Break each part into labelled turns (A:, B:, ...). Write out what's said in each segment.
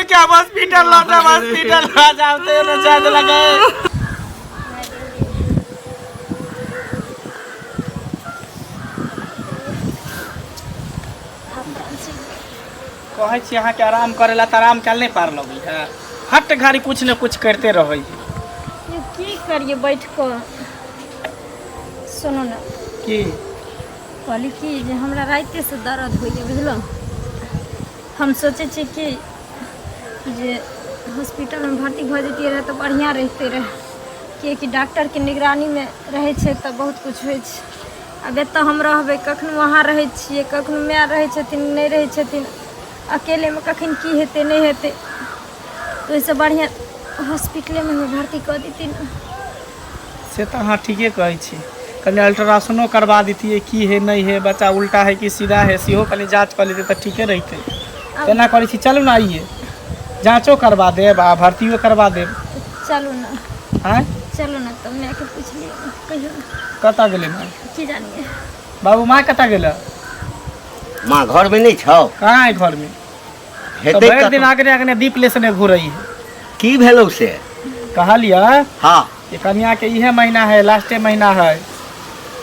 A: के हम हॉस्पिटल लऽ जाब, हॉस्पिटल लऽ जाब, तैयो नहि जाय देलक। कहै छी अहाँके आराम करै ला तऽ आराम कयल नहि पार लगै है। हट घड़ी कुछ ने कुछ करिते रहै है।
B: ये की करिए बैठ कऽ? सुनू ने।
A: की?
B: कहली कि जे हमरा रातिसँ दर्द होइए, बुझलहुँ? हम सोचै छी कि जे हॉस्पिटलमे भर्ती भऽ जैतियै रहए तऽ बढ़िआँ रहितै रहए, किएकि डॉक्टरके निगरानीमे रहै छै तऽ बहुत किछु होइ छै। आब एतऽ हम रहबै, कखनो अहाँ रहै छियै, कखनो माय रहै छथिन, नहि रहै छथिन, अकेलेमे कखन की हेतै नहि हेतै। ओहिसँ बढ़िआँ हॉस्पिटलेमे हमरा भर्ती कऽ देती ने।
A: से तऽ अहाँ ठीके कहै छी। कनि अल्ट्रासाउंडो करबा दितियै, की है नहि है, बच्चा उल्टा है कि सीधा है, सेहो कनि जाँच कऽ लेतै तऽ ठीके रहितै। तेना करै छी, चलू ने आइए जाँचो करबा देब आ भर्तियो करबा देब।
B: चलू ने।
A: आँय?
B: चलू ने तऽ मायके पूछि लियौ कहियो।
A: कतऽ गेलै माय?
B: की जानिए।
A: बाबू, माँ कतऽ गेलै?
C: माँ घरमे नहि छौ?
A: कहाँ है घरमे तऽ?
C: हेतै
A: भरि दिन
C: कतौ।
A: अगने अगने दीप लेसने घुरै है।
C: की भेलौ से?
A: कहलियै
C: हँ
A: कि कनिया के इहे महीना है, लास्टे महीना है,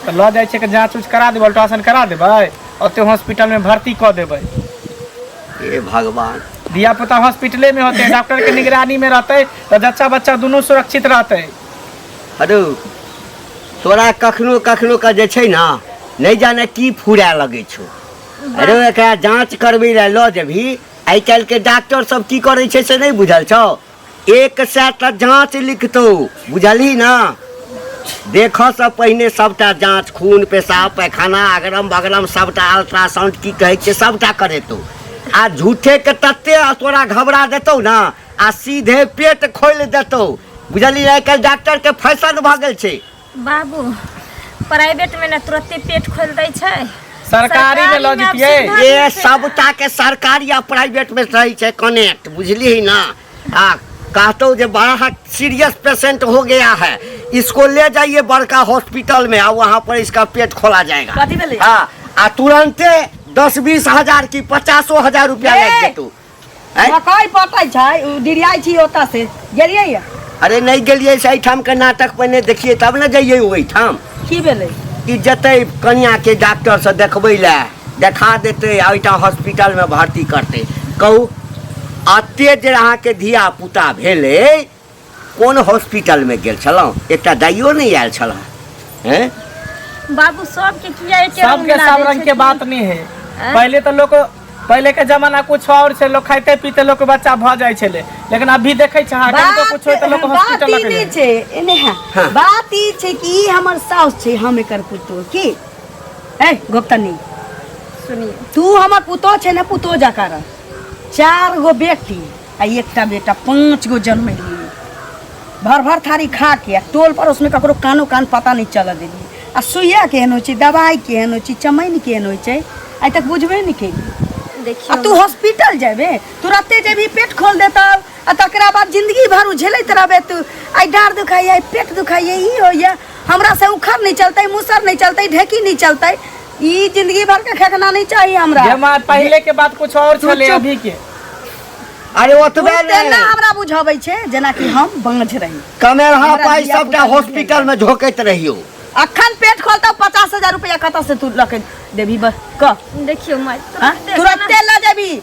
A: तऽ लऽ जाइ छै के जाँच उच करा देबै, अल्ट्रासाउंड करा देबै, ओते हॉस्पिटल में भर्ती कऽ देबै।
C: हे भगवान!
A: धिया पुता हॉस्पिटले में होते, डॉक्टर के निगरानी में रहते तऽ जच्चा बच्चा दुनू सुरक्षित रहते।
C: हरो, तोरा कखनो कखनो के जे छै ने, नहि जाने की फुराए लगै छौ। अरे, एकरा जाँच करबै लए लऽ जेबही, आइ काल्हिके डॉक्टर सब की करै छै से नहि बुझल छौ? 100 तऽ जाँच लिखतौ, बुझलही ने? देखऽसँ पहिने सबटा जाँच, खून, पेशाब, पैखाना, अगरम बगरम सबटा, अल्ट्रासाउंड की कहै छै, सबटा करेतौ आ झूठेके तते तोरा घबरा देतौ ने आ सीधे पेट खोलि देतौ, बुझलियै? आइ काल्हि डॉक्टरके फैशन भऽ गेल छै।
B: बाबू, प्राइवेट में ने तुरते पेट खोल दै छै।
A: सरकारी में लऽ
B: सरकारी में आब
A: जैतियै।
B: सुविधा
C: ए
B: नहि छै।
C: सबटा के सरकारी आ प्राइवेट में रहै छै कनेक्ट, बुझलिही ना? आ कहतौ जे बड़ा सीरियस पेशेंट हो गया है, इसको ले जाइए बड़का हॉस्पिटल में आ वहाँ पर इसका पेट खोला जाएगा।
D: कथी भेलै?
C: हाँ, आ तुरंते 10-20 हजार की 50 हजार रुपया
D: ए!
C: लागि जेतौ। आँय?
D: मकई पटै छै, उ डिरियाइ छी ओतऽ से गेलियै या?
C: अरे, नहि गेलियै से एहिठाम के नाटक पहिने देखियै तब ने जइयै ओहिठाम।
D: की भेलै?
C: ई जेतै कनियाके डॉक्टरसँ देखबै लए, देखा देतै आ ओहिठाम हॉस्पिटलमे भर्ती करतै। कहू, एते जे अहाँके धिया पुता भेलै, कोन हॉस्पिटलमे गेल छलहुँ? एकटा दाइयो नहि आयल छल हैं?
B: बाबू, सबके किया एके रंग
A: सबके
B: मिला
A: सब
B: दै
A: रंग के
B: छथिन?
A: बात नहीं है।
B: आँय?
A: पहले तो लोग, पहले के जमाना कुछ और छै, लोग खाइते पीते लोग के बच्चा भऽ जाइ छलै, लेकिन अभी देखै छै अहाँ कनिको कुछ होय तऽ लोग
D: बात
A: हॉस्पिटल
D: ई
A: लऽ के
D: नहि
A: जाइ।
D: छै एने है।
C: हाँ।
D: बात ई छै कि ई हमर साउस छै, हम एकर पुतोह की। ए गोपतनी।
B: सुनिए।
D: तू हमर पुतोह छै ने, पुतोह जकाँ रह। चार गो बेटी आ एकटा बेटा, पाँच गो जन्मेलियै, भर भर थारी खा के आ टोल पड़ोसमे ककरो कानो कान पता नहि चलऽ देलियै। आ सुइया केहन होइ छै, दबाइ केहन होइ छै, चमैन केहन होइ छै, आइ तक बुझबे नहि केलियै। आ
B: देखियौ,
D: तू हॉस्पिटल जेबे, तुरते जेबही, पेट खोल देतौ आ तकरा बाद जिंदगी भर उ झेलैत रहबे तू। आइ डाँड़ दुखाइए, आइ पेट दुखाइए, ई होइए, हमरा से उखड़ नहि चलतै, मुसर नहि चलतै, ढेकी नहि चलतै। ई जिंदगी भर के खेकना नहीं चाहिए हमरा।
A: जे माँ, पहले के बात कुछ और
D: तू
A: छलै
D: चुप।
A: अभी के।
C: अरे, ओतबे
D: तू तेना
C: नहि
D: हमरा बुझाबै छै जेना कि हम बाँझ रही।
C: कमेलहा
D: हमरा
C: पाइ
D: धिया
C: सबटा
D: पुता नहि।
C: हॉस्पिटल में झोकैत रहियो।
D: अखन पेट खोलतौ, 50,000 रुपया कतऽ से तू लऽ के देबही? बस कह।
B: देखियौ माय।
D: हाँ? तुरंते लऽ जेबही,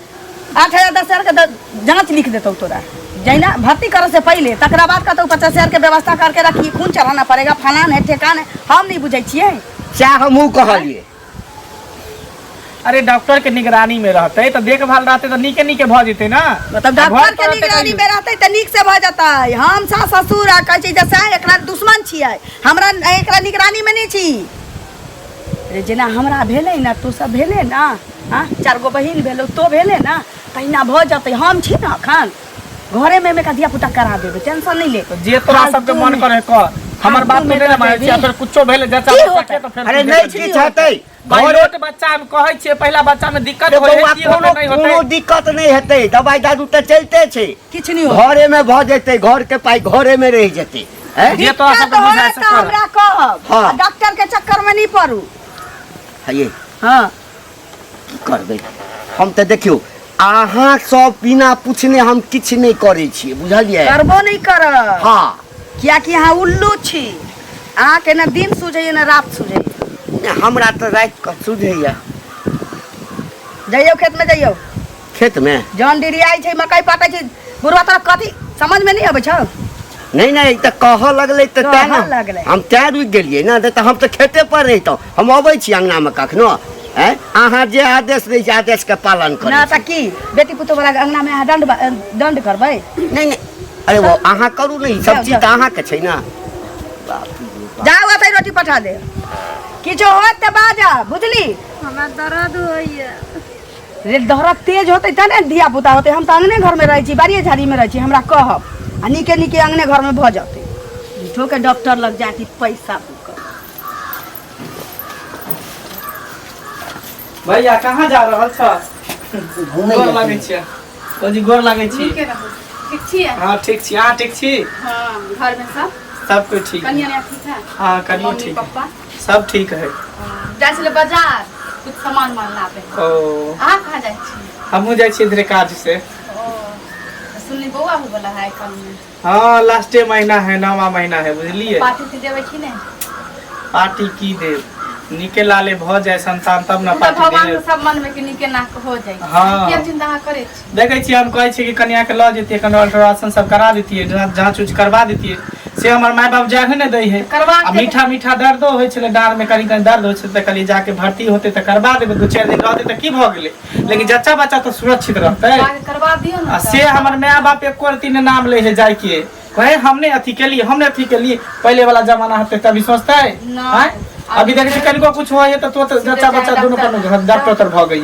D: 8,000 10,000 के जाँच लिख देतौ तोरा जहिना भर्ती करे से पहिले। तकरा बाद कहतौ 50,000 के व्यवस्था करके रखी, खून चढ़ाना पड़ेगा, फलान है, ठेकान है। हम नहीं बुझै छियै।
C: सएह हमहूँ कहलियै।
A: अरे, डॉक्टर के निगरानी में रहते तऽ देखभाल रहते तऽ नीके नीके भऽ जेतै ना।
D: मतलब
A: आ घर
D: डॉक्टर
A: पर
D: के
A: रहतै
D: निगरानी
A: कहियो।
D: में रहतै तऽ नीक से भऽ जेतै? हम सास ससुर आ कहै छी जे सएह एकरा दुश्मन छियै, हमरा एकरा निगरानी में नहि छी। रे, जेना हमरा भेलै ने, तू सब भेलै ने, हाँ, चारि गो बहिन भेलौ, तो भेलै ने, तहिना भऽ जेतै। हम छी ने अखन घरेमे, एहिमे धिया पुता करा देबै, टेंशन नहि ले।
A: तऽ जे तोरा सबके मन
D: फालतूमे-
A: करे कर, हमर बात
D: फालतूमे
A: तो नहि
D: दऽ
A: मानै
D: देबही।
A: छी। फेर कुछो भेलै जच्चा
D: की
A: बच्चा
D: होतै?
A: के तऽ फेर
C: अरे,
A: तू
C: नहि
A: देखै छी।
C: किछु हेतै।
A: पहिलोट बच्चा हम कहै छियै, पहिला बच्चा में दिक्कत
C: रे
A: होइ है।
C: बौआ,
A: की होतै
C: कोनो
A: नहि होतै?
C: कोनो दिक्कत नहि हेतै। दवाइ दारू तऽ चलिते छै।
D: किछु नहि होतै।
C: घरे में भऽ जेतै, घर के पाइ घरे में रहि जेतै, हैं?
A: जे तोरा
D: दिक्कत
A: सबके
D: होय
A: बुझाय से
D: तऽ
A: कर।
D: हमरा कहब।
C: हाँ।
D: आ डॉक्टर के चक्कर में नहीं पड़ू।
C: हे,
D: हाँ।
C: की करबै हम तऽ? देखियौ, अहाँ सब बिना पूछने हम किछु नहि करै छियै बुझलियै
D: करबो नहि करब
C: हँ
D: कियाकि अहाँ उल्लू छी अहाँके ने दिन सुझैए ने रात सुझैए
C: नहि, हमरा तऽ राति कऽ सुझैया
D: जइयौ खेतमे जइयौ
C: खेतमे
D: जहन डिरियाइ छै मकइ पाटै छै बुढ़वा तोरा कथी समझमे नहि अबै छौ
C: नहि नहि ई तऽ कहऽ लगलै तऽ तेँ
D: कहऽ
C: ने
D: लगलै।
C: हम तेँ रुकि गेलियै ने नहि तऽ हम तऽ खेते पर रहितहुँ हम अबै छी अङ्गनामे कखनो आँय अहाँ जे आदेश दै छी आदेशके पालन
D: ना
C: करै
D: तऽ की बेटी पुतोह वाला अंगना मे अहाँ दंड दंड करबै
C: छी नहि नहि अरे वो अहाँ करू ने ई सब
D: जाउ,
C: चीज तऽ
D: जाउ।
C: अहाँके छै ने बाप रे बाप।
D: जाउ एतै रोटी पठा दे किछो होत तऽ बाजब बुझली
B: हमरा दर्द होइए
D: रे दर्द तेज होतै तब ने धिया पुता होतै हम तऽ अंगने घरमे रहै छी बाड़िए झाड़ीमे रहै छी हमरा कहब आ नीके नीके अंगने घरमे भऽ जेतै झूठोके डॉक्टर लग जाके पैसा फूकब
A: भैया कहाँ जा रहल छ
C: घूमै
A: गोर
C: लए
A: लागै छियै भौजी गोर लागै छी
E: नीके रहू ठीक छियै
A: हाँ ठीक छी अहाँ ठीक छी
E: हाँ घरमे सब
A: सब कोई ठीक है
E: कनिया नया ठीक है
A: हाँ कनियो
E: मम्मी
A: ठीक है
E: पप्पा
A: सब ठीक है
E: जाइ छलै बाजार कुछ सामान उमान लाबे
A: ओ
E: अहाँ कहाँ जाइ छी
A: हमहूँ जाइ छियै इधरे काज से
E: ओ सुनली बौआ होय वाला है कल में
A: हाँ लास्टे महीना है नौवा महीना है बुझलिए
E: पार्टी उटी देबै कि नहि
A: पार्टी की देब नीके लाले भऽ जाए संतान तब ना
E: ओ तऽ
A: पार्टी
E: भगवान
A: देब
E: के सब मन में कि नीके नाक हो जाए
A: हाँ।
E: किया चिंता अहाँ करै छी
A: देखै छियै हम कहै छियै कि कनिया के लऽ जैतियै कनि अल्ट्रासाउंड सब करा दैतियै जाँच उच करवा दैतियै से हमर माय बाप जाहे नहि दै है
E: करवा
A: आ
E: के
A: मीठा मीठा दर्दो होइ छलै डाँड़ में कनि कनि दर्द होइ छलै तऽ कहलियै जाके भर्ती होतै तऽ करवा देबै दू चारि दिन रहतै तऽ की भऽ गेलै लेकिन जच्चा बच्चा तऽ सुरक्षित रहतै
E: जाके करवा दियौ ने
A: आ
E: तऽ।
A: से हमर माय बाप एको रत्ती नहि नाम लै है जायके कहे हमने अथी केलिए हमने अथी केलिए पहले वाला जमाना होते तभी सोचते
E: ना।
A: आँय? अभी देखे छी कनिको कुछ हो है तो तुरंत जच्चा बच्चा दोनों पर डॉक्टर तर भऽ गई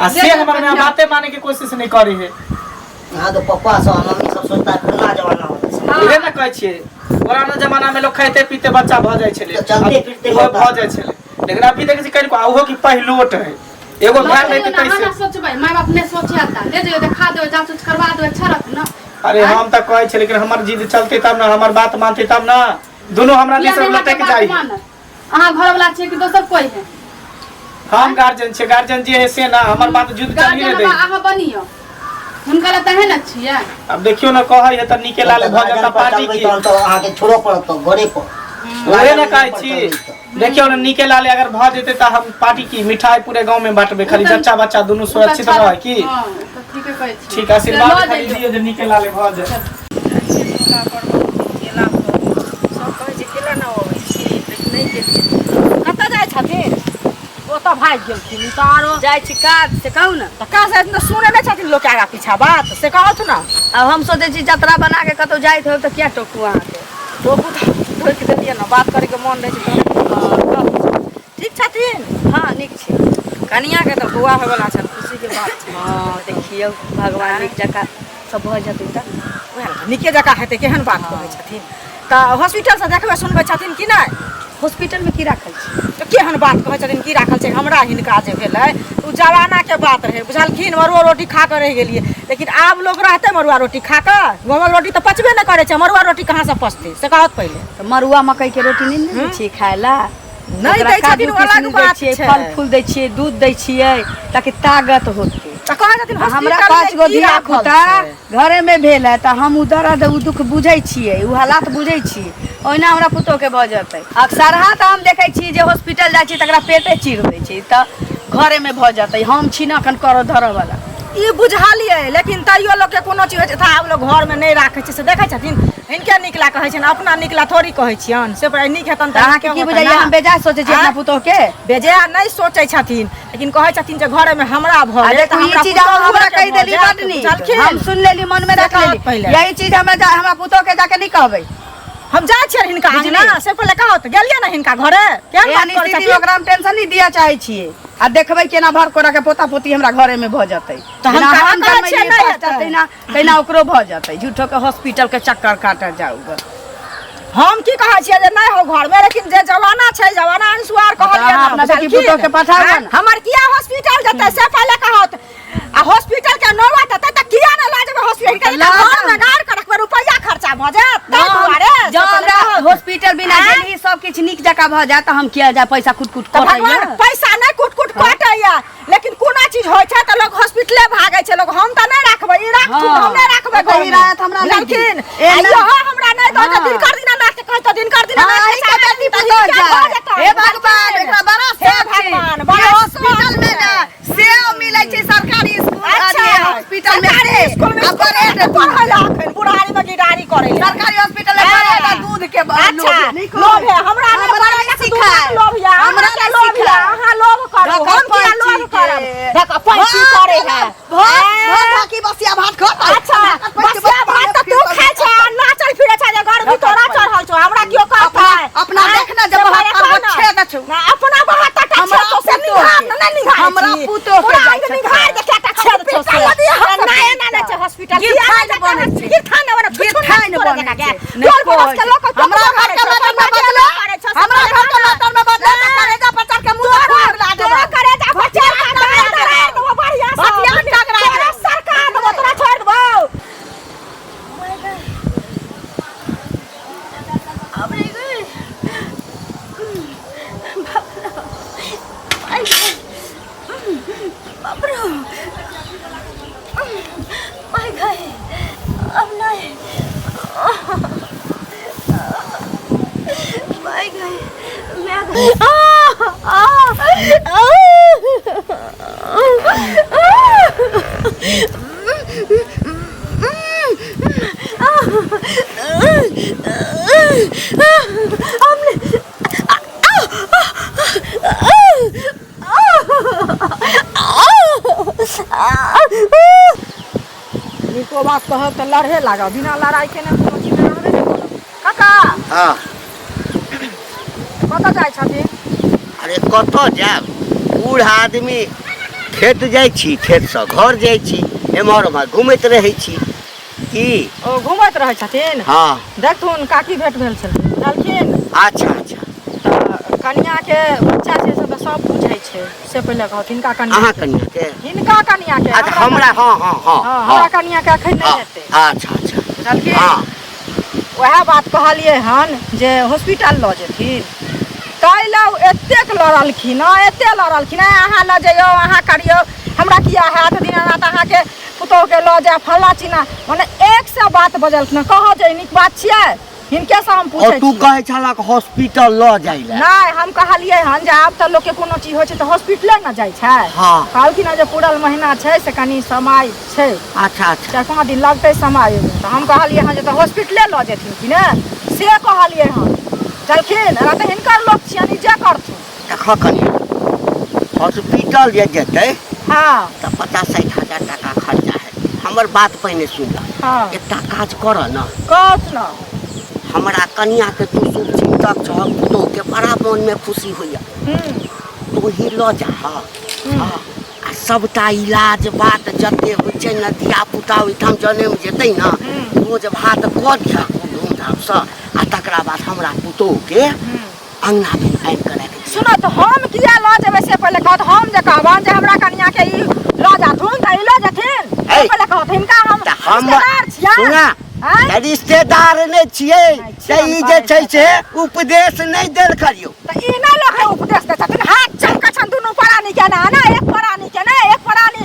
A: आ से हमर माय बाते माने के कोशिश नहीं करे है
F: अहाँके पप्पा सब आ मम्मी सब सोचता है पुरना जमाना होता है।
A: इहे ने कहै छियै पुराना जमाना में लोग खाइते पीते बच्चा भऽ जाइ छलै
F: तऽ चलते फिरते
A: ओहो
F: होता।
A: भऽ जाइ छलै लेकिन अभी देखै छी कनिको आ ओहो की पहिलोट है एगो
E: लऽ
A: भेल
E: जइयौ
A: नहीं
E: ने,
A: तऽ
E: अहाँ
A: कैसे
E: ना सोचबै माय बाप नहि सोचे आता ले जइयौ देखा देबै जाँच उच करवा देबै अच्छा रहत ने
A: अरे हम तऽ कहै छियै लेकिन हमर जिद चलते तब ने हमर बात मानते तब ने दुनू हमरा
E: किया
A: दिस
E: नहि अहाँके
A: लटक
E: बात
A: जाइ
E: मानत? अहाँ घरवला छियै कि दोसर कोइ है
A: हम गार्जियन छियै गार्जियन जे है से ना हमर बात जुद चलिए
E: गार्जियन
A: दे
E: अहाँ बनियौ हुनका लए तऽ ने छियै
A: अब देखियो ना कहै है तऽ नीके लाल भऽ
F: गार्जियन
A: जाता
F: पर
A: पार्टी
F: चलबै
A: की
F: तहन तऽ अहाँके छोड़ऽ पड़त घरे पर
A: उहे ना कहै
F: पर
A: छी
F: चलबै तऽ।
A: देखियो ना नीके लाल अगर भऽ जेतै तऽ हम पार्टी की मिठाई पूरे गांव में बांटबै खाली
E: ओ तऽ-
A: जच्चा बच्चा दुनू
E: ओ तऽ
A: सुरक्षित
E: अच्छा
A: रहे की
E: हँ, ओ तऽ ठीके कहै छी
A: ठीक आशीर्वाद
E: लऽ
A: खाली
E: जइयौ।
A: दियौ जे नीके लाल भऽ जाए
G: केला सब कहै छै केला नहि अबै छी लेकिन नहि गेलियै
H: कतऽ जाइ छथिन ओतऽ भागि गेलखिन ई तऽ आरो
D: जाइ छी काज से कहू ने
H: तऽ काज जाइ तऽ सुनै नहि छथिन लोक आगा पीछा बात से कहथु ने
D: आब हम सोचै छी जतरा बना के कतहु जाइत होब तऽ किया टोकू अहाँके
H: टोकू तऽ टोकि देलियै ने बात करैके मोन रहै छै तऽ ठीक छथिन
D: हँ नीक छी
H: कनियाँके तऽ बौआ होयवला छनि खुशीके बात छै
D: हँ देखियौ भगवान नीक जकाँ सब भऽ जेतै तऽ
H: उएह ने नीके जकाँ हेतै केहन बात कहै छथिन तऽ हॉस्पिटलसँ देखबै सुनबै छथिन कि नहि
D: हॉस्पिटलमे की राखल छै
H: तऽ केहन बात कहै छथिन की राखल छै हमरा हिनका जे भेलै ओ जमानाके बात रहै बुझलखिन मड़ुआ रोटी खा कऽ रहि गेलियै लेकिन आब लोक रहतै मड़ुआ रोटी खा कऽ गहूँमक रोटी तऽ पचबे नहि करै छै मड़ुआ रोटी कहाँसँ पचतै से कहत पहिले
D: तऽ मड़ुआ मकइके रोटी नहि ने दै छियै खाय लए
H: नहि
D: ओकरा
H: दै छथिन
D: काजू
H: ओ अलग
D: किशमिश दै
H: बात
D: छियै
H: छै
D: फल फूल दै छियै दूध दै छियै ताकि ताकत होतै
H: तऽ कहै छथिन
D: आ हमरा
H: हॉस्पिटलमे
D: पाँच गो
H: की
D: धिया
H: राखल
D: पुता
H: छै?
D: घरे में भेल है तऽ हम उ दर्द उ दुख बुझै छियै उ हालात बुझै छियै ओहिना हमरा पुतोहके भऽ जेतै अक्सरहा तऽ हम देखै छी जे हॉस्पिटल जाइ छी तकरा पेटे चीर दै छै तऽ घरे में भऽ जेतै हम छी ने एखन करऽ धरऽ वाला
H: ई बुझलियै लेकिन तैयो लोकके कोनो चीज होइ छै तऽ आब लोक घरमे नहि राखै छै से देखै छथिन हिनके निकला कहै छियनि अपना निकला थोड़ी कहै छियनि से पर नीक हेतनि
D: तऽ अहाँके की
H: नीके
D: बुझाइए
H: होतनि
D: हम
H: ने।
D: बेजाय सोचै छी अपना
H: आँय?
D: पुतोहके
H: बेजाय नहि सोचै छथिन लेकिन कहै छथिन जे घरेमे हमरा भऽ
D: आ
H: गेल
D: देखू
H: तऽ
D: ई
H: हमरा
D: चीज अहाँ हमरा
H: पुतोहुओके
D: कहि
H: भऽ
D: देली
H: जायत,
D: बड नीक
H: बुझलखिन?
D: हम सुनि लेली मनमे
H: से
D: रख
H: कहत
D: लेली
H: पहिले।
D: यही चीज हमरा हमरा पुतोहके जाके नहि कहबै
H: हम जाइ छियै हिनका
D: बुझलियै?
H: अंगना से पहिले कहत गेलियै ने हिनका घरे केहन बात
D: एहन
H: करै
D: स्थिति
H: छथिन
D: ओकरा हम टेंशन नहि दिअ चाहै छियै आ देखबै केना भर कोरा के पोता पोती हमरा घरे में भऽ जेतै
H: तऽ हम
D: जेना
H: कहाँ
D: हम
H: कहै छियै
D: जन्मैलियै
H: नहि
D: पाँचटा
H: हेतै?
D: तहिना तहिना ओकरो भऽ जेतै झूठो के हॉस्पिटल के चक्कर काटऽ जाउ ग
H: हम की कहै छियै जे नहि हो घरमे लेकिन जे जमाना छै जमाना अनुसार कहलियै
D: अहाँ
H: ने,
D: अपना बेटी
H: बुझलखिन?
D: पुतोहके पठाउ ने।
H: आँय? हमर किया हॉस्पिटल जेतै से पहिले कहत आ हॉस्पिटल के नौबत एतै तऽ किया ने लऽ जेबै हॉस्पिटल के
D: लऽ जाउ।
H: घरमे गाड़ के रखबै रुपैआ खर्चा भऽ जायत ताहि दुआरे से
D: जँ
H: पहिले
D: हमरा
H: कहत।
D: हॉस्पिटल बिना
H: आँय?
D: गेल ही सब किछु नीक जकाँ भऽ जायत तऽ हम किया जाय पैसा कुट कुट
H: तऽ
D: कटैया
H: भगवान पैसा नहि कुट कुट कटैया लेकिन कोनो चीज होइ छै तऽ लोग हॉस्पिटले भागै छै लोग राखथुन, हम नहि राखबै
D: ओतहि
H: घरमे।
D: हिरायत हमरा नहि
H: बुझलखिन?
D: दी। ए,
H: आ
D: नहि।
H: इहो हमरा नहि दऽ
D: हाँ।
H: दिनकर दीनानाथ के कहतौ, दिनकर
D: हाँ,
H: दीनानाथ के
D: एहि के
H: चाहे
D: बेटी
H: तऽ
D: पुतोह
H: हिनका भऽ
D: जाय।
H: जेतनि,
D: हे भगवान,
H: बुझलखिन?
D: एकरा बड़ा
H: हे
D: शौक छै।
H: भगवान,
D: ई
H: बड़ा
D: हॉस्पिटल में
H: शौक
D: ने
H: छै।
D: सेव मिलै छै सरकारी स्कूल
H: अच्छा,
D: अथी हॉस्पिटल में
H: सरकारी
D: से
H: स्कूल में
D: आ ब्रेड
H: स्कूल
D: दूध
H: पढ़ै लए अखन बुढ़ारी में गिडारी करै लए।
D: सरकारी हॉस्पिटल में
H: हाँ।
D: ब्रेड आ दूध के
H: अच्छा,
D: लोभ नहीं करै।
H: लोभ है, हमरा नहि
D: हमरा
H: बड़ा
D: नहि
H: दूधक
D: सिखाय।
H: लोभ यऽ,
D: हमरा
H: अहाँके
D: नहि
H: लोभ यऽ,
D: सिखाय।
H: अहाँ लोभ करू,
D: ढकल
H: हम किया
D: पैंची
H: लोभ
D: के।
H: करब? ढक पैंची
D: भात
H: करै है।
D: भात
H: ऐं?
D: भात ढाकी बसिया भात खा
H: अच्छा, बसिया भात तऽ तू खाइ छै आ नाचै फिरै छै जे गर्मी तोरा चढ़ल छौ, हमरा केओ कहतै?
D: अपना
H: आँय?
D: देख ना जे
H: से
D: बहत्तर
H: पहिले
D: गो
H: कह ना।
D: छेद छौ।
H: ना, अपना बहत्तर टा
D: हमरा
H: छेद छौ, से
D: पुतोह
H: निघार
D: के।
H: ने, नहि निघारै
D: हमरा
H: छी।
D: पुतोह के
H: पूरा
D: जाइ
H: अंग
D: छै।
H: निघारि दे, कएटा छेद छौ से। नहि एना नहि छै हॉस्पिटल। किया
D: गिरथाइन
H: नहि जेतै
D: बनै छै।
H: गिरथाइन बनै छै, छुछुन
D: गिरथाइन
H: तोरा
D: बनै
H: जकाँ
D: छै।
H: के।
D: नहि
H: टोल पड़ोस के
D: कोइ।
H: लोक
D: हमरा घर के
H: करै
D: मैटर में
H: छै,
D: बदलो।
H: करै छै,
D: हमरा घर के मैटर में बदलो तऽ करेजा पर चढ़ के मुँह
H: तोरा
D: खूब ला देबौ।
H: तोरा करेजा पर चढ़ के
D: भटिया
H: दाल
D: टकरा
H: दरारि
D: देबौ।
H: देबौ बढ़ियाँ सँ।
D: भटिया टकरा
H: तोरा
D: देबौ।
H: सरका देबौ, तोरा छोड़ि देबौ। नीको बात कहब तऽ लड़हे लागब बिना लड़ाई केने कोनो चीज रहबे नहि करब। काका
C: हँ
H: कतऽ जाइ छथिन?
C: अरे कतऽ जायब, बूढ़ आदमी खेत जाइ छी, खेतसँ घर जाइ छी, एम्हर ओम्हर घुमैत रहै छी। की
H: ओ घुमैत रहै छथिन?
C: हँ।
H: देखथुन काकी भेंट भेल छलखिन, बुझलखिन?
C: अच्छा अच्छा।
H: तऽ कनियाके बच्चा छै से तऽ सब बुझै छै, से पहिले कहत हिनका कनिया।
C: अहाँ कनियाके?
H: हिनका कनियाके।
C: अच्छा, हमरा हँ हँ हँ
H: हँ, हमरा कनियाके अखन नहि हेतै।
C: अच्छा अच्छा।
H: बुझलखिन?
C: हँ।
H: वएह बात कहलियै हन जे हॉस्पिटल लऽ जेथिन, ताहि लए ओ एतेक लड़लखिन हँ, एतेक लड़लखिन हँ, अहाँ लऽ जइयौ, अहाँ करियौ, हमरा किया हैत, दीनानाथ अहाँके पुतोहुके लऽ जायब, फल्लाँ चिल्लाँ, मने एक सए बात बजलखिन हँ। कहऽ जे ई नीक बात छियै? हिनकेसँ हम
C: और
H: पूछै
C: तू
H: छी।
C: कहै छलक हॉस्पिटल लऽ जाइ लए?
H: नहि, हम कहलियै हन जे आब तऽ लोकके कोनो चीज होइ छै तऽ हॉस्पिटले ने जाइ छै।
C: हँ।
H: कहलखिन हँ जे पूरल महीना छै से कनि समय छै।
C: अच्छा अच्छा।
H: 4-5 दिन लगतै समय ओहिमे। तऽ हम कहलियै हन जे तऽ हॉस्पिटले लऽ जेथिन कि ने, से कहलियै हन। चलखिन एना तऽ हिनकर लोक छियनि, ई जे करथुन।
C: देखऽ कनि, हॉस्पिटल जे जेतै
H: हँ
C: तऽ 50-60 हजार टाका खर्चा हेतै। हमर बात पहिने सुन लऽ।
H: हँ।
C: एकटा काज करऽ ने।
H: कहत ने।
C: हमरा कनियाके तू शुभ चिन्तक छह, पुतोहके बड़ा मोनमे खुशी होइए, तू ही लऽ जा। हँ, आ सबटा इलाज बात जते होइ छै ने, धिया पुता ओहिठाम जनमि जेतै ने, भोज भात कऽ दिहऽ खूब धूमधामसँ, आ तकरा बाद हमरा पुतोहके अङ्गना मे आनि कऽ राखि दिहऽ।
H: सुनऽ तऽ, हम किया लऽ जेबै से पहिले कहत। हम जे कहबनि जे हमरा कनियाके ई लऽ जाथुन तऽ ई लऽ जेथिन? से
C: ऐ,
H: पहिले कहत हिनका हम
C: तऽ हम
H: रिश्तेदार छियै।
C: सुना
H: आँय?
C: तऽ रिश्तेदार नहि छियै
H: नहि
C: तऽ
H: छियै,
C: ई
H: हम
C: जे
H: करै
C: छै से उपदेश नहि देल करियौ।
H: तऽ ई नहि लोकके उपदेश दै छथिन, हाथ चमकै छनि दुनू प्राणी के ने, ने एक प्राणी के ने, एक प्राणी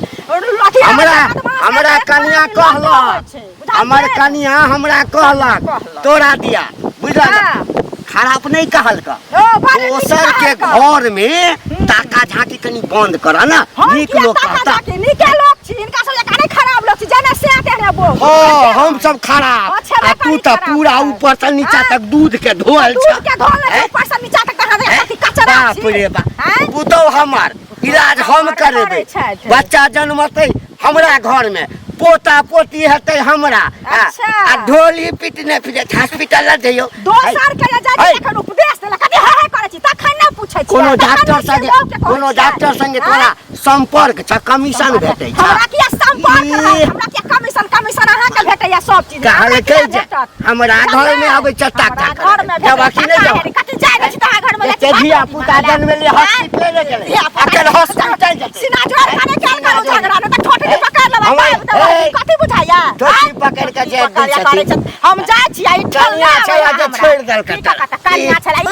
H: अथी
C: हमरा
H: बदमाश
C: हमरा
H: एक
C: कनिया
H: प्राणी लोक
C: कहलक
H: होइ छै, बुझलियै?
C: हमर कनिया हमरा कहलक
H: कहलक।
C: तोरा दिया, बुझलक?
H: हँ।
C: खराब नहि कहलक।
H: ओ, बड़ नीक
C: दोसर के
H: कहलक।
C: घर में ताका झांकी कनी बंद कर ना,
H: हम
C: नीक
H: किया
C: लोक
H: ताका
C: कहता।
H: झाकी? नीके लोक छी, हिनका सब जकाँ नहि खराब लोक छी, जेने से तेहने बोल।
C: हाँ, हम सब खराब
H: अच्छा,
C: आ तू
H: कनी
C: तऽ
H: खराब
C: पूरा
H: छै।
C: ऊपर से नीचा
H: हाँ?
C: तक दूध के धोअल
H: दूध
C: छ।
H: के धोल छै,
C: हैं?
H: ऊपर से नीचा तक तऽ अहाँ
C: हैं?
H: कथी कचरा
C: बाप
H: छी?
C: रे बाप,
H: हैं?
C: पुतोह हमर इलाज हम
H: हमर
C: करेबै,
H: करै छथि।
C: बच्चा जन्मतै हमरा घर में, पोता पोती हेतै हमरा, आ
H: अच्छा।
C: आ ढोली पिटने फिरे हॉस्पिटल लऽ जइयौ।
H: दोसर के जे जाइ
C: है।
H: छी तखन उपदेश देलक, कथी हे हे करै छी तखन नहि पूछै छी।
C: कोनो डॉक्टर संगे, कोनो डॉक्टर संगे तोरा संपर्क छ, कमीशन भेटै छ?
H: हमरा किया संपर्क
C: ई।
H: रहत? हमरा किया कमीशन? कमीशन अहाँ के भेटैया सब चीज, हमरा
C: कहलकै
H: किया
C: जे
H: भेटत?
C: हमरा घर में आबै छ
H: हमरा
C: टाका
H: घर में
C: जब
H: भेटत
C: अखी नहि
H: टाका
C: जाउ।
H: हेरी, कथी जाइ नहि छी तऽ अहाँ घर में
C: एते धिया पुता जन्मेले हॉस्पिटले नहि गेलै, अखन हॉस्पिटल जेतै।
H: सीना जोड़ खाने के करू झगड़ा, नहि तऽ ठोठरी पकड़ लेबै,
C: हमर-
H: दाबि देबै।
C: ए,
H: कथी बुझाइया?
C: ठोठी पकड़ के जे
H: पकड़
C: दै
H: करै
C: छथिन।
H: छथिन। हम जाइ छी आ ई ठेलना
C: कनिया छलै
H: आबैया
C: जे
H: हमरा।
C: छोड़ि देलकै
H: की कका तऽ कनिया छलै।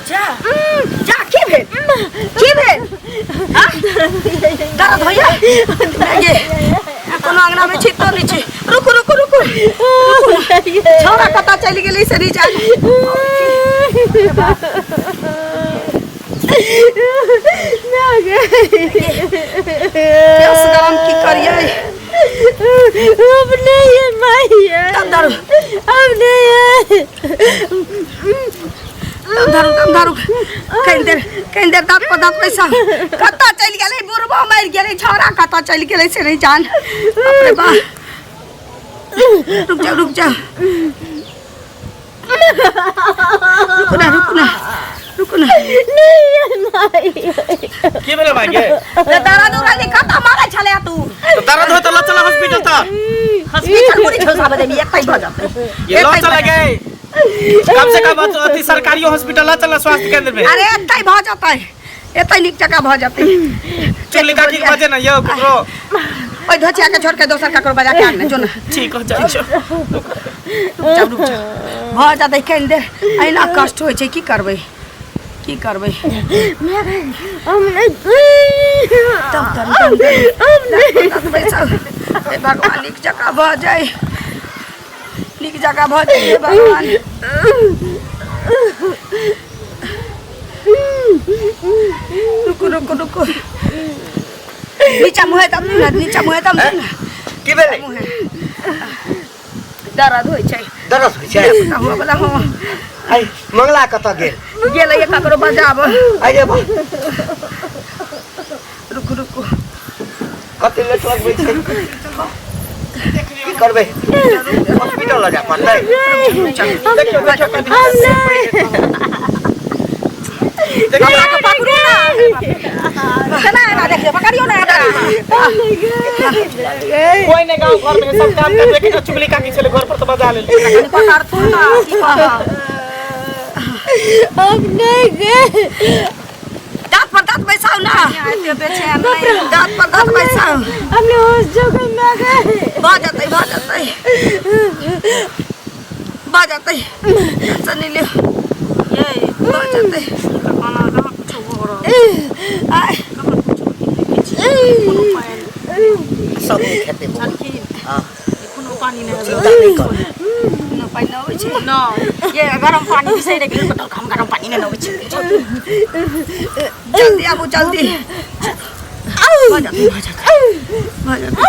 D: जा जा की भेल की भेल हाँ? दर्द होइया ये कोनो अंगना में छी तो नहीं छी रुकू रुकू रुकू छौड़ा कतऽ चलि गेलै से नहीं जान केस गरम की करियै
B: अब नहीं है माई
D: तब दारू
B: अब नहीं है
D: तब दारू तब दारू कनि देर कनि देर दाँत पर दाँत पैसा कतऽ चलि गेलै बुढ़बो मरि गेलै छौड़ा कतऽ चलि गेलै से नहीं जान बाप रे बा रुक जा रुक जा रुकू ना रुकू ना रुकू ना
A: की भेलै भाई के
D: ते दर्द उड़ा नहीं कतऽ मारै छलै तू
A: तो दर्द हो तो ल चला हॉस्पिटल त
D: हॉस्पिटल मुड़ी ठोसा बदे एतै भऽ जेतै
A: ये ल चला गए कम से कम अथी सरकारी हॉस्पिटल ल चला स्वास्थ्य केंद्र में
D: अरे एतै भऽ जेतै एतै नीक जकाँ भऽ जेतै
A: चुगली काकी के बजे ना यौ ककरो
D: ओहि धोचिया के छोड़ के दोसर ककरो बजा के आन जो ना
A: ठीक हो जाइ छौ
D: रुक जा रुक जा भऽ जेतै कनि देर एहिना कष्ट होइ छै की करबै की करबै तब तब तब बैसल हे भगवान नीक जकाँ भऽ जाय नीक जकाँ भऽ जाय हे भगवान रुकू रुकू रुकू नीचा मुँहे तब ना नीचा मुँहे तब ना
C: की भेलै
D: मुँहे दर्द होइ छै
C: दर्द होइ छै
D: हुआ वाला हँ
C: आइ मंगला कतऽ गेल
D: गेलै ककरो बजाब
C: अरे बा
D: रुकू रुकू
C: कते लेट लगबै छै की करबै हॉस्पिटल लऽ जाय पड़तै
A: देखियौ देखियौ
H: हमरा के पकड़ू ना केना एना देखियौ पकड़ियौ ना एकरा
A: कोई नहीं गांव घर में सब काम कर लेकिन चुगली काकी चले घर पर तो बजा ले
H: कनि पकड़थुन ना की कहब
B: अब नहीं गए
D: दाँत पर दाँत बैसाउ ना
H: एते बेचैन नहि
D: दाँत पर दाँत बैसाउ
B: हमने उस जगह में गए
D: भऽ जेतै भऽ जेतै भऽ जेतै टेंशन नहि लिअ
H: ये
D: भऽ जेतै
H: खाना कहाँ कुछो भऽ रहल
D: आइ
H: कोनो पानि
C: सब नहि खेतै बौआ।
H: छलखिन
C: हँ
H: कोनो पानि नहि
C: चिन्ता नहि कर
D: कोनो पानि नहि अबै छै
H: नहि ये गरम पानि बिसरि गेल तऽ हम गरम पानि नहि अबै छै
D: जल्दी आबू जल्दी भऽ जेतै भऽ जेतै भऽ जेतै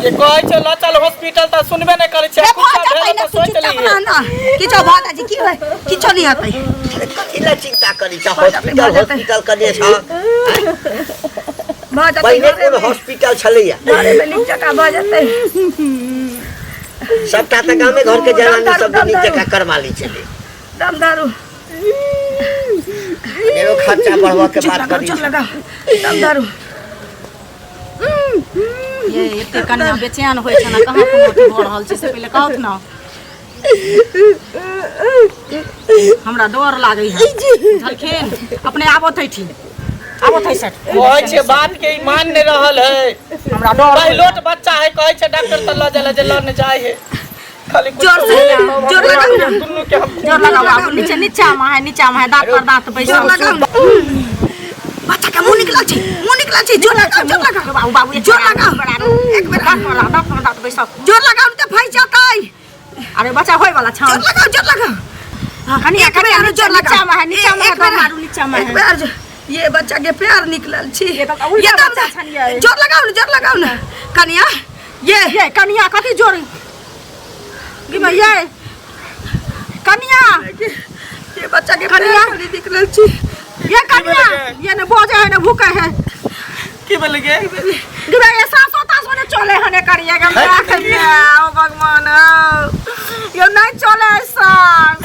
A: ये कहै छै ल चल हॉस्पिटल तऽ सुनबे नहि करै छै
D: रे भऽ
A: कुत्ता
D: जेतै
A: भेल
D: ने
A: तऽ
D: तू
A: सोचि
D: चुपचाप
A: लिहे
D: रह ना किछो भऽ जाइ छै की होइ किछो नहि हेतै
C: अरे कथी लए चिन्ता करै छ
D: भऽ जेतै,
C: हॉस्पिटल
D: भऽ जेतै।
C: हॉस्पिटल कने छ
D: भऽ जेतै
C: पहिले कोन
D: घरेमे
C: हॉस्पिटल छलैया
D: घरेमे नीक जकाँ भऽ जेतै
C: सबटा तऽ गामे घर के जनानी
D: दारू,
C: सब नीक
D: दारू।
C: जकाँ करवा लै छलै
D: दम दारू
C: अनेरो खर्चा बढ़बऽ के
D: चुप
C: बात
D: लगाओ
C: करै
D: चुप
C: छै
D: लगाओ दम दारू
H: ये एते कनिया बेचैन होइ छै ने कहाँ कोनो अथी भऽ रहल छै से पहिले कहत ने हमरा डर लागै है बुझलखिन अपने आबत है ठीक आबत है सर
A: कहै छै बात के ई मान नहि रहल है
H: हमरा डर
A: पहिलोट बच्चा है कहै छै डॉक्टर तऽ लऽ जाला जे लऽ नहि जाइ है खाली कुछ
D: जोर से जोर लगाओ ना
A: दुनू के हम
H: जोर लगाओ बाबू नीचे नीचा में है नीचा में है दांत पर दांत
D: जोर
H: बैसाओ
D: लगाओ ना बच्चा के मुंह निकलल छै मुंह निकलल छै जोर लगाओ जोर लगाओ
H: बाबू बाबू एक
D: जोर लगाओ एक बेर
H: दांत पर दांत पर दांत बैसाओ
D: जोर लगाओ नहीं तऽ फंसि जेतै
H: अरे बच्चा होय वाला छौ
D: जोर लगाओ जोर लगाओ
H: कनिया
D: एक बेर
H: कनिया
D: आरो जोर
H: नीचा
D: लगाओ
H: में है नीचा में है
D: एक बेर
H: दम मारू नीचा में
D: एक
H: है
D: बेर आरो ये बच्चा के प्यार निकलल छी
H: ये तऽ उल्टा
D: ये दम
H: बच्चा छन ये।
D: जोर लगाओ ना जोर लगाओ ना कनिया ये
H: ये कनिया कथी जोर गिमे ये कनिया
D: ये बच्चा के
H: कनिया।
D: प्यार खाली निकलल छी
H: ये कनिया ये ने बोजे है ने भूखे है
A: की भेलै गे
H: गिमे ये सासो तासो ने चले हने करिए के हमरा कनिया ओ भगवान ओ। ये नहीं चले है सास